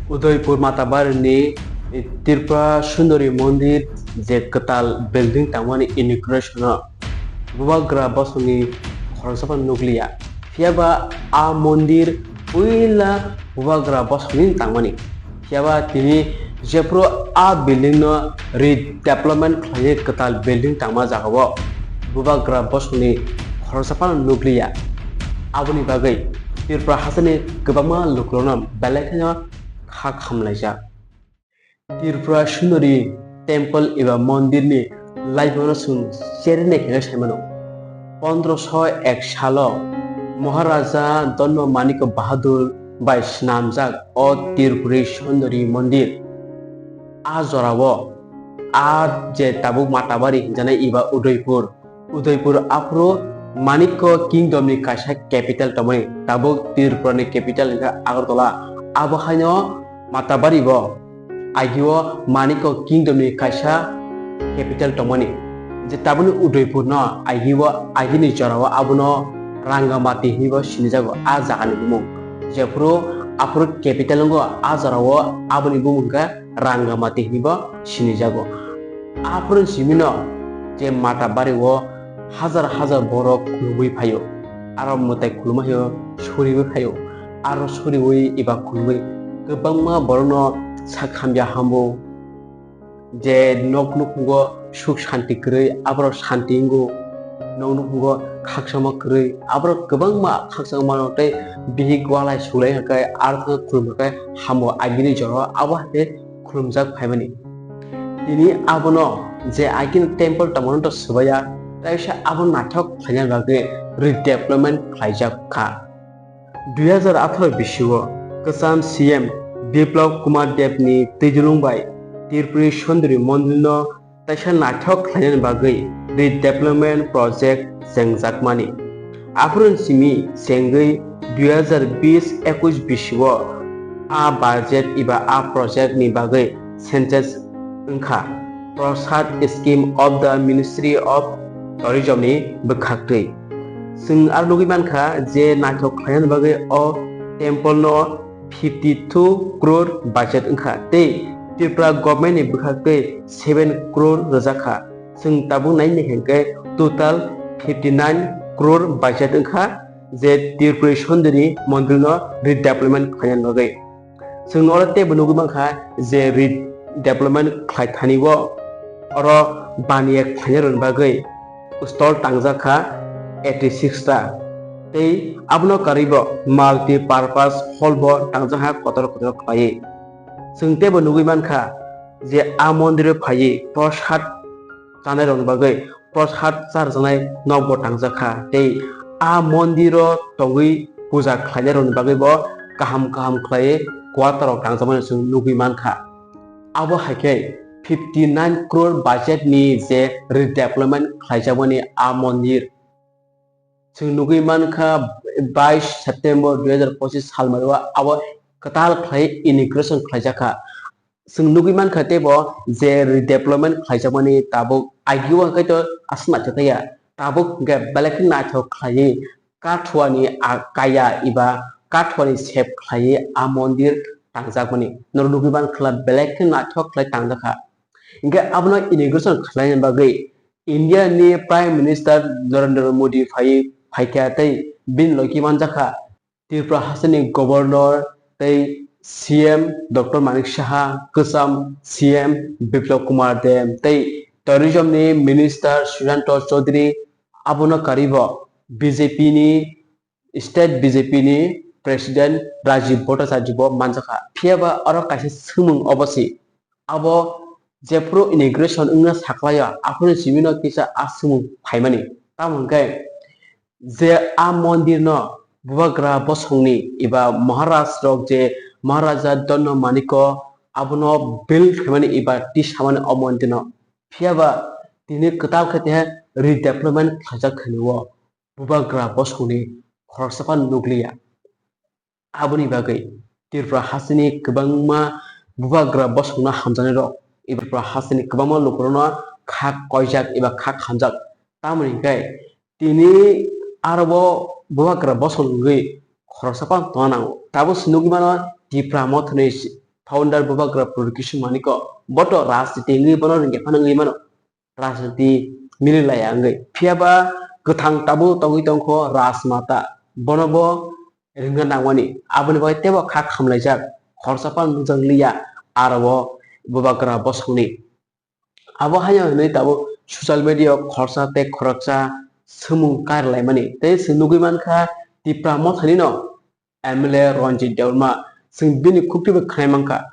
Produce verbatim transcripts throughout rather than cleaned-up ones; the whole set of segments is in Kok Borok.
Udaipur Matabarini Tripura Sundari Mondir je kwtal building tangmani inauguration-o bubagra bosongni khoroksa phano nukliya. Phiyaba a mondir puila bubagra bosongni tangmani. Phiyaba tini jephuru a building no redevelopment khlaiwi kwtal building tangma jagao bubagra bosongni khoroksa phano nukliya. Aboni bagwi Tripura hasteni kwbangma lukurokno belai kheno kha khamlaijak. Tripura Sundari temple eba mondirni laibano chwng cherwi naikhe saimano. Pondroso ek salo Maharaja Donno Manikya Bahadur bai swnamjak o Tripuri Sundari Mondir. A jorao a je tabuk Matabari hinjanai eba Udaipur, Udaipur aphuru Manikya Kingdom ni kaisa capital tongmani, tabuk Tripura ni capital wngkha Agartala. Abo haino Matabari bo agio Manikya Kingdom ni kaisa capital tongmani, je tabukni Udaipur no agio agini jorao abono Rangamati hinwi bo sinijago a jaga ni bumung. Jephuru aphuru capital wngo a jorao aboni bumung wngkha Rangamati hinwi bo sinijago. Aphuru simino je Matabari o hajar hajar borok khulumwi phaio, aro mwtai khulumwi phaio, suriwi phaio, aro suriwi eba khulumwi kwbangma borokno sak hamya hambo je nok nukhungo suk shanti kwrwi aborok shanti wngo, nok nukhungo khakchangma kwrwi aborok kwbangma khakchangmano tei bihik walai sulai hwnkhe aro khulum hwnkhe hambo agini jorao abo hai khe khulumjak phaimani. Tini abono je agini temple tongmani to swbaiya, teisa abo naithok khlaina bagwi redevelopment khlaijak kha. Dui hajar atharo bisio kwcham C M Biplab Kumar Deb ni twijlung bai Tripuri Sundari Mondir no teisa naithok khlainani bagwi redevelopment project chengjakmani. Aphuru simi chengwi dui hajar bis ekush bisio a budget eba a project ni bagwi census wngkha Prasad Scheme of the Ministry of Tourism ni bwkhaktwi. Chwng aro nugwi mankha je naithok khlainani bagwi o temple no fifty two crore budget wngkha tei Tripura government ni bwkhaktwi seven crore rwjakha. Chwng tabuk nai naikha hwnkhe total fifty nine crore budget wngkha je Tripuri Sundari Mondir no redevelopment khlainani bagwi. Chwng oro teibo nugwi mankha je redevelopment khlai thani o oro baniya khlainai rokni bagwi stall tangjak kha eighty six ta. Tei abono karwi bo multi purpose hall bo tangjak kha kotor kotor khlaiwi. Chwng teibo nugwi mankha je a mondiro phaiwi prasad chanai rokni bagwi prasad charjaknai nokbo tangjak kha tei a mondiro tongwi puja khlainai rokni bagwi bo kaham kaham khlaiwi quarter rok tangjakmani chwng nugwi mankha. Abo hai khe fifty nine crore budget ni je redevelopment khlaijakmani a mondir. Chwng nugwi mankha bais September dui hajar pochis salmario abo kwtal khlai inauguration khlaijakha. Chwng nugwi mankha teibo je redevelopment khlaijakmani tabuk agio hwnkhe to aswk naithok ya. Tabuk hwnkhe belai khe naithok khlaiwi kathuani a kaya eba kathuani sep khlaiwi a mondir tangjakmani. Norok nugwi mankha belai khe naithok khlai tangjakha. Hwnkhe abono inauguration khlaina bagwi India ni Prime Minister Narendra Modi phai phaikha tei bini logi manjakha Tripura hasteni Governor tei C M Doctor Manik Saha, kwcham C M Biplab Kumar Deb tei Tourism ni Minister Sudanta Chowdhury, abono karwi bo B J P ni State B J P ni President Rajiv Bhattacharya bo manjakha. Phiyaba oro kaisa swngmung obo se. Abo jephuru inauguration wngna saklaio, aphuru simino kisa a swngmung phaimani. Tamo hwnkhe je a mondir no bubagra bosongni eba Maharaj rok je Maharaja Donno Manikya abono build khaimani eba tisamani o mondir no. Phiyaba tini kwtal khe teha redevelopment khlaijak khainwi o bubagra bosongni khoroksa phano nukliya. Aboni bagwi Tripura hasteni kwbangma bubagra bosongno hamjaknairok, Tripura hasteni kwbangma lukurokno kha koijak eba kha khamjak. Tamoni hwnkhe tini aro bo bubagra bosong wngwi khoroksa phano tongna nango. Tabuk se nugwi mano Tipra Mothani founder Bubagra Purkishu Maniko, boto rajniti wngwi bono rwngya phano wngwi mano, rajniti mililaya wngwi. Phiyaba kwthang tabuk tongwi tongkho rajmata, bono bo rwngna nangmani. Aboni bagwi teibo kha khamlaijak, khorsa phano nukjak liya aro bo Bubagra bosongni. Abo haino hinwi tabuk social media o khorsa tei khoroksa swngmung karilaimani. Tei chwng nugwi mankha Tipra Mothani no M L A Ranjit Debbarma, chwng bini khukti bai khwnai mankha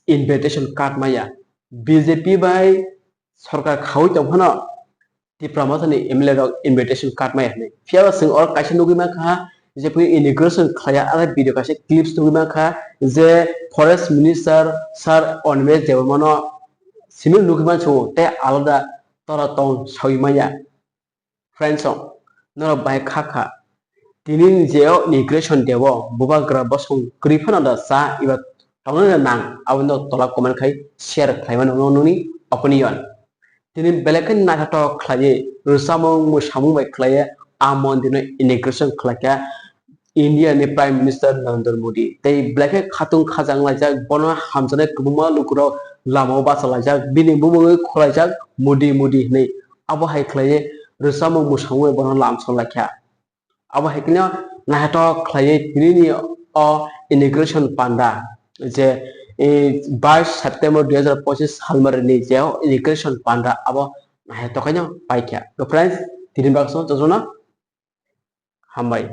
invitation card maya. B J P bai sorkar khaui tongphano Tipra Mothani M L A rok invitation card maya hinwi. Phiyaba chwng oro kaisa nugwi mankha je phai inauguration khlaiya, aro video kaisa clips nugwi mankha je Forest Minister Sir Animesh Debbarma no simi nugwi mansugo tei alada tora tong saui maya. Friends song, norok bai kha kha. Tini ni je o inauguration day o Bubagra bosong kwrwi phano da cha eba tongnai da nang, aboni no tola comment khai share khlai mano nini opinion. Tini belai khe naithotok khlaiwi rwchapmung mwsamung bai khlaiwi a mondir no inauguration khlaikha India ni Prime Minister Narendra Modi. Tei belai khe khatung khajang laijak, bono hamjaknai kwbangma lukurok lama o bachalaijak, bini bumungwi khwlaijak Modi Modi hinwi. Abo hai khlaiwi rwchapmung mwsamung bai bono lamsok laikha. Abo hai kheno naithotok khlaiwi tinini o inauguration panda je, eh, bais September dui hazar pochis salmari ni je o inauguration panda abo naithotok khaino paikha. To friends, tini baksa jotono hambai.